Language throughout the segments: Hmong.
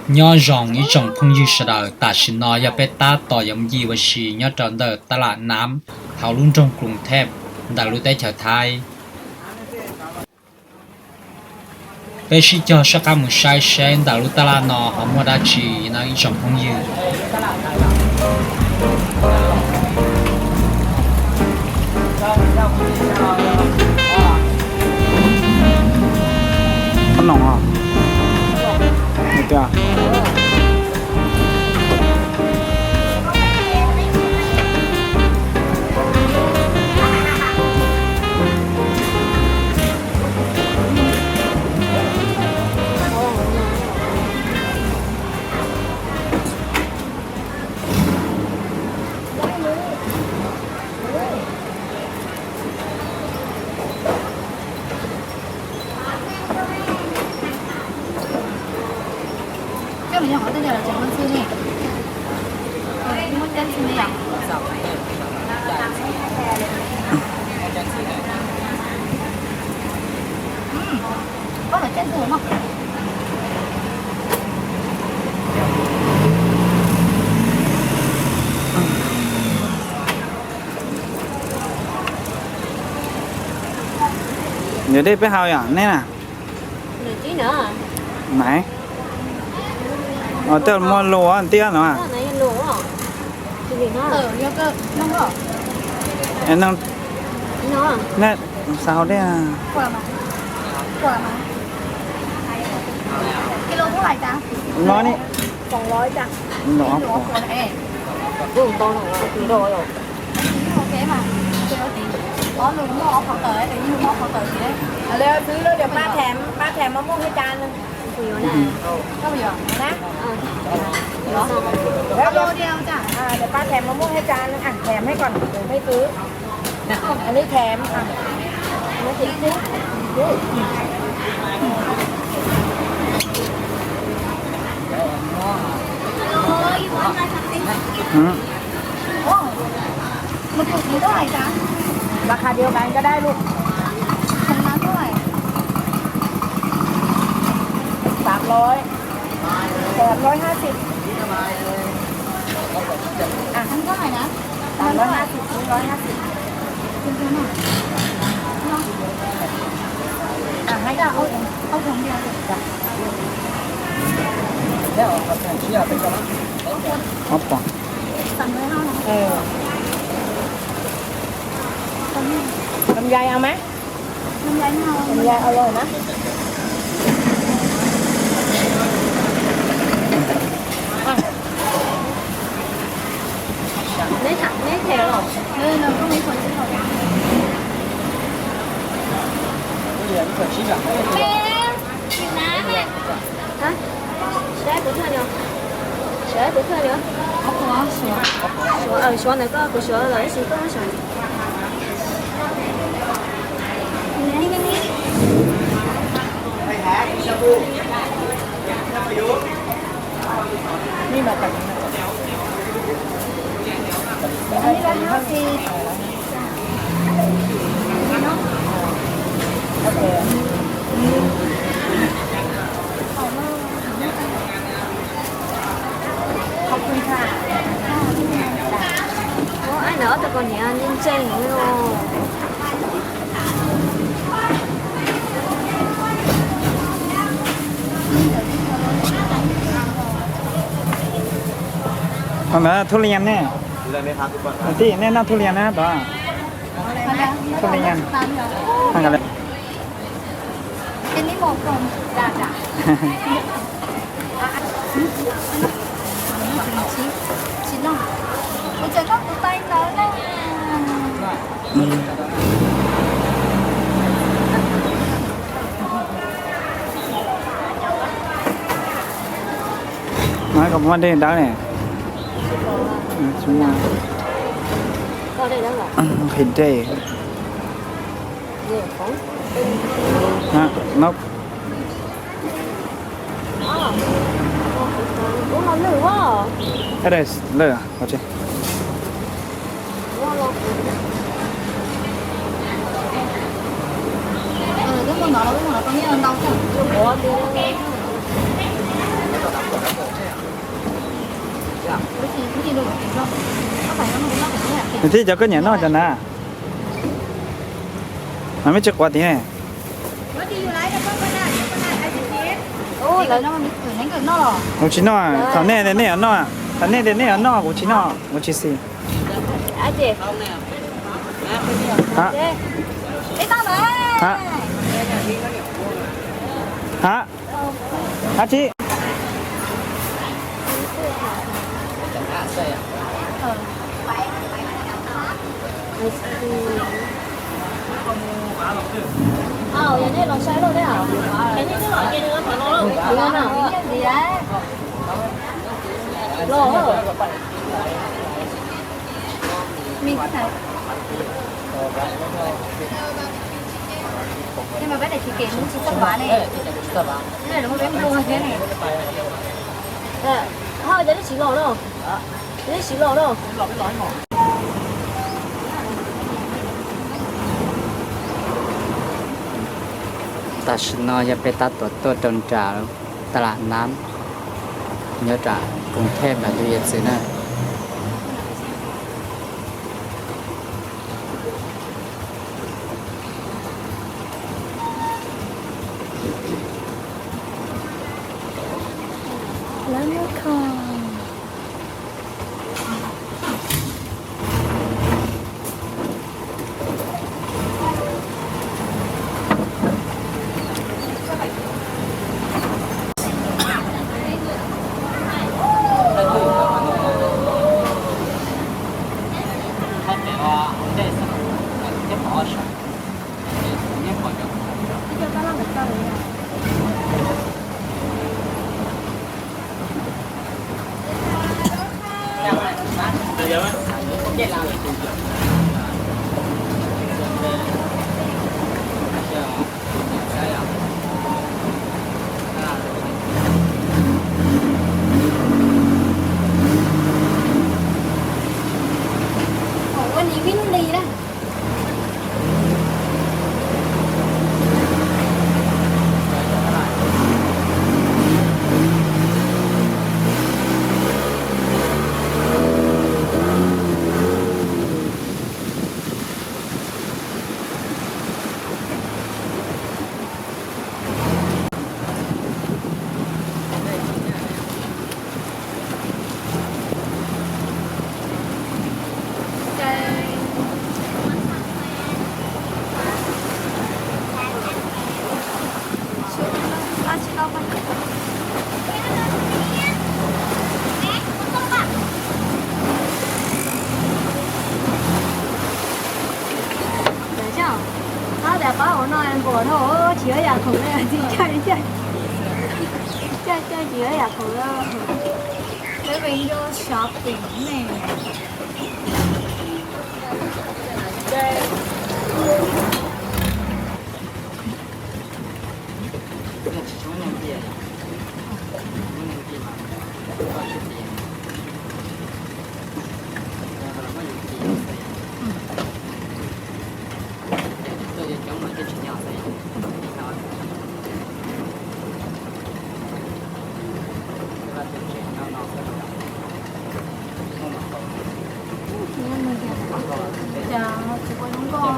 Nyob zoo ib tsoom phooj ywg sawv daws, tam sim no yog peb tab tom yuav ncig ua si nyob rau ntawm tab lam Nam hauv lub nroog Koos Theej ntawm lub teb chaws Thaib. Peb sib cog soj qab mus saib seb ntawm lub tab laj no ho muaj dab tsi no ib tsoom phooj ywg. Nws dej peb haus yom nej na. Nws, tej muaj lus tiab no. Nej xav haus dej? No, no. Alo, xwb lawm, dim pab them, pab them mos mos ib ca na. Dim pab them mos mos ib ca na, them ib co, dim pab xwb. Dim pab them.ราคาเดียวกันก็ได้ลูก ถุงนั้นเท่าไหร่ สามร้อย แถม ร้อยห้าสิบ อ่ะ อันนี้เท่าไหร่นะ สามร้อยห้าสิบ นี่ ร้อยห้าสิบ คุณคุณหน่อยเนาะ อ่ะ ให้เอา เอาถุงเดียวเลยจ้ะ เอาปะ สามร้อยห้าสิบ เออ ลำไยเอาไหม ลำไยไม่เอา ลำไยอร่อยนะ ไม่ถาม ไม่แถวหรอก เออ เราก็ไม่ควรซื้อหรอก แม่ หิวน้ำอ่ะ Hả? Sửa áo của Thơ nữa. Sửa áo của Thơ nữa. Áo của Suav. Suav, ờ, Suav này có của Suav rồi, xin có Suav. Ơ, ai nở tao còn nhớ nên chen nữa. Thuốc liêm ne. Tij, nej noj thuốc liêm na tod. Thuốc liêm. Cái nít màu hồng. Dạ, dạ. Ui, trời, nó cũng tay nở nè. Nói còn món đây đó nè. Không, không, không. Không, không. Hả? Nó. Ủa, mà lười quá à. Cái đây lười à? Có chứ. Ờ, cái món đó là cái món đó tao nghĩ là tao không. Ủa, thì... Nws thiab cov koj nyiam noj cov na. Mas mej tsis quav tiag. Kuv tsis noj, thaum nej tias nej yuav noj, thaum nej tias nej yuav noj kuv tsis noj, kuv tsis xis. Ha, ha, ha tsis. Tam sim no yog peb tab tom tuaj rau nram taj lam nab nyob rau Koos Thej nram du yam txwv na. Tab sis pab ua no npaum no tsis yog yam khoom li, tsis coj li coj, coj coj tsis yog yam khoom li. Peb vengo shopping ne. Ces tsis ua zoo nkauj,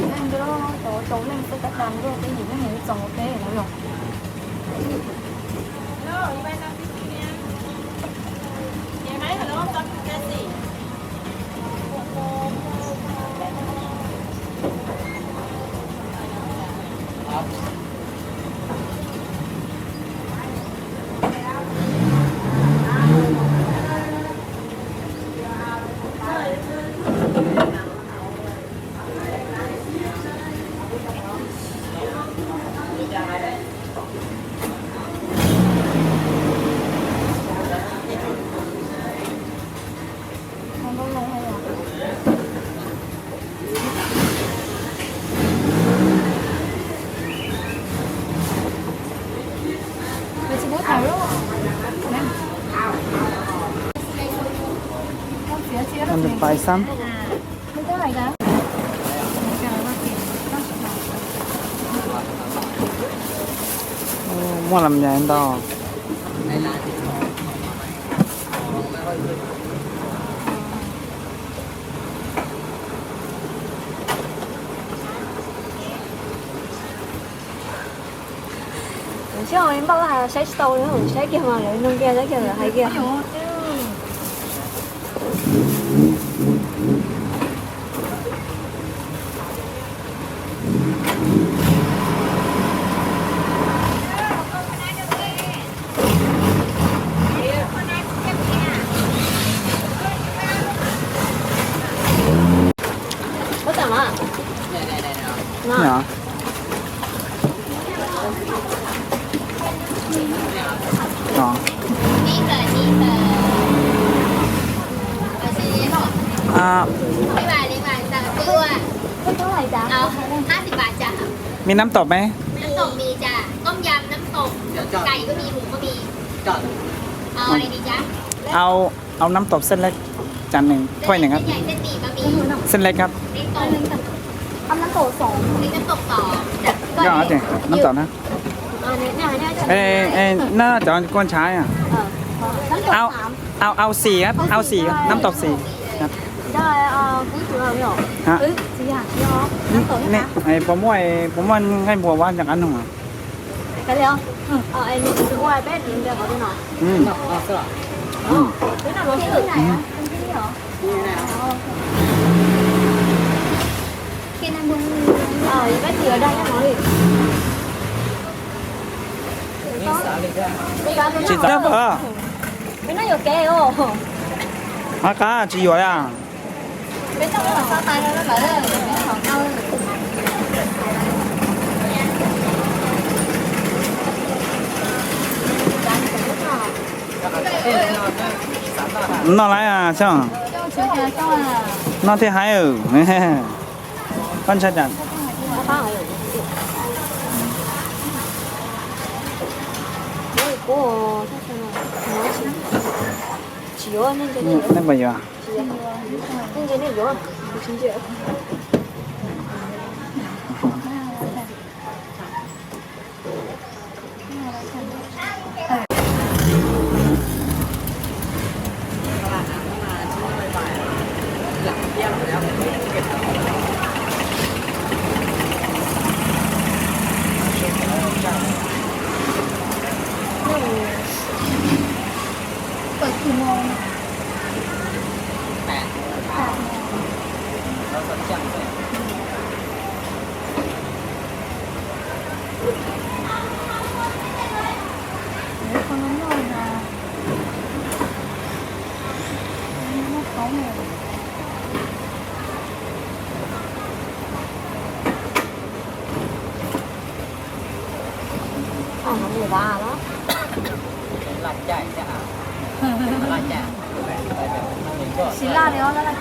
leej ntu tau tau leej xwb, tab sis ntu peb yim leej txaus peb no los. Pais xab. Muaj lam nyai ntau. Xyov npaj hais saib tsis tau li, saib kiag mas lawv nug kiag, saib kiag lawv hais kiag.มีน้ำตกไหม น้ำตกมีจ้ะ ต้มยำ น้ำตก ไก่ก็มี หมูก็มี เอา เอาน้ำตกเส้นเล็กจานหนึ่ง ถ้วยหนึ่งครับ เส้นใหญ่ เส้นหมี่ บะหมี่ เส้นเล็กครับ เล็กตก เอาน้ำตกสอง เล็กน้ำตกสองจ้ะ ก็เอาสิ น้ำตกนะ เอ้ย เอ้ย น่าจะกวนช้างอ่ะ เอา เอา เอาสี่ครับ เอาสี่ครับ น้ำตกสี่ครับ ได้ เอา ฮะ นี่ ไอ้ผมว่า ไอ้ผมว่าง่ายบัวว่าอย่างนั้นหนึ่งอ่ะ Cái gì không? Ờ, em đi qua bếp đi, đi qua bên này. Ừ. Ừ. Cái nào nó xíu này á, không biết hả? Cái này mua. Ờ, cái gì ở đây nó nói đi. Tsis txawj pom. Cái nó vô kê ô. Hab qab tsis yuav li. Noj lawm xyov, noj thiaj haib. Koj ntshai tas. Nej puas yuav?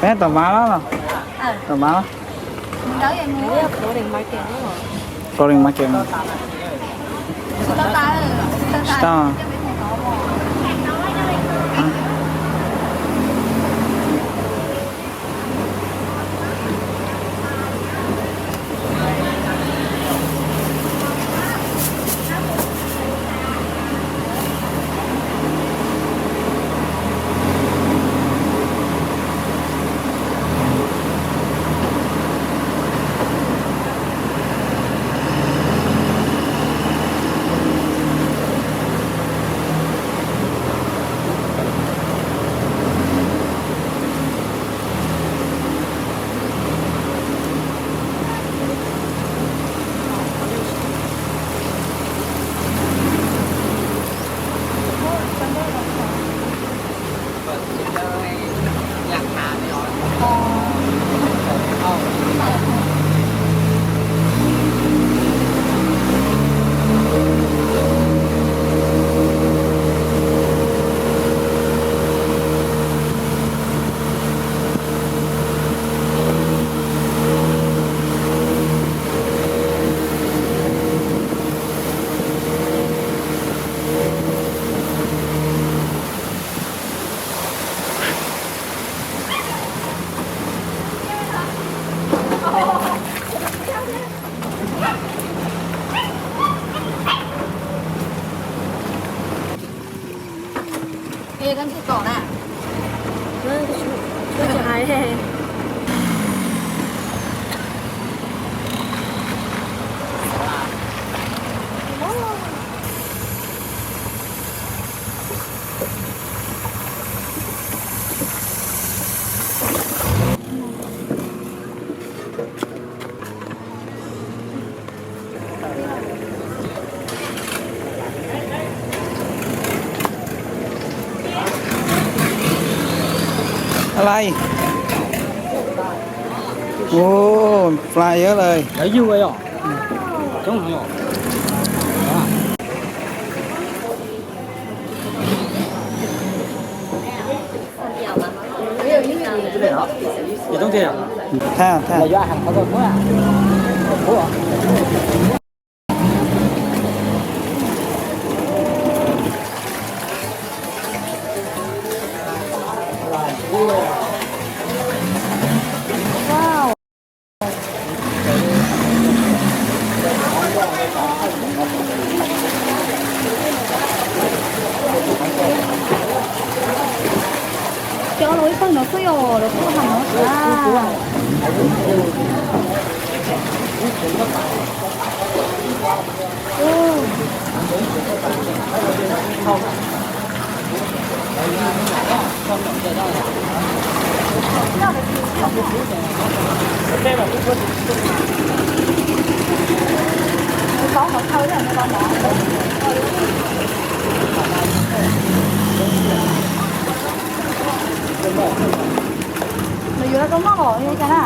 Peb tom vav los? Tom vav los? Floating market. Tsis tau. Fly. Ua, fly ib yam li. Thaj, thaj. Cov los ib pawg no xwb yog los kuj ha no xwb. Nws yuav rau noj los li cas na?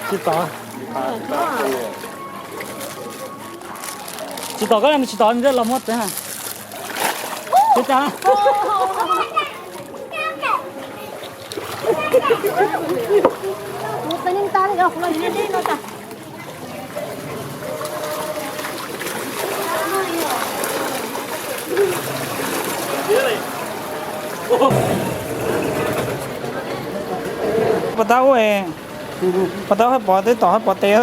Tsis tau, tsis tau, koj tsis tau, los muab tsev. Tsis tau. Pas tab ua, pas tab haj pov teb tom haj pov tes.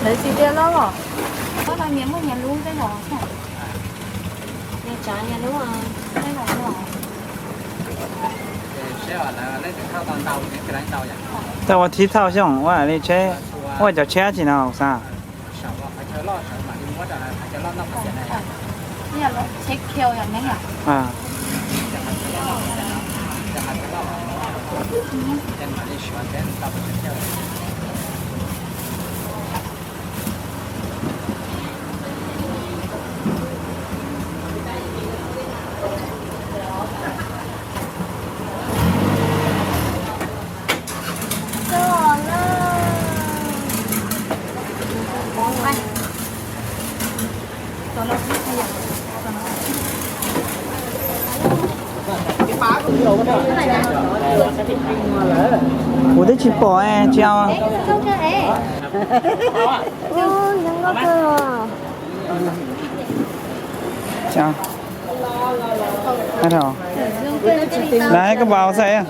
Lawv tsis tias loj os. Koj no nyias muaj nyias lub tej zaum. Nyias tsav nyias lub tej zaum. Tau ua thib thauj xyoo ua li tsheb, ua cov tsheb tsis no xav. Kuv twb tsis pom, tsis au. Koj pab xav.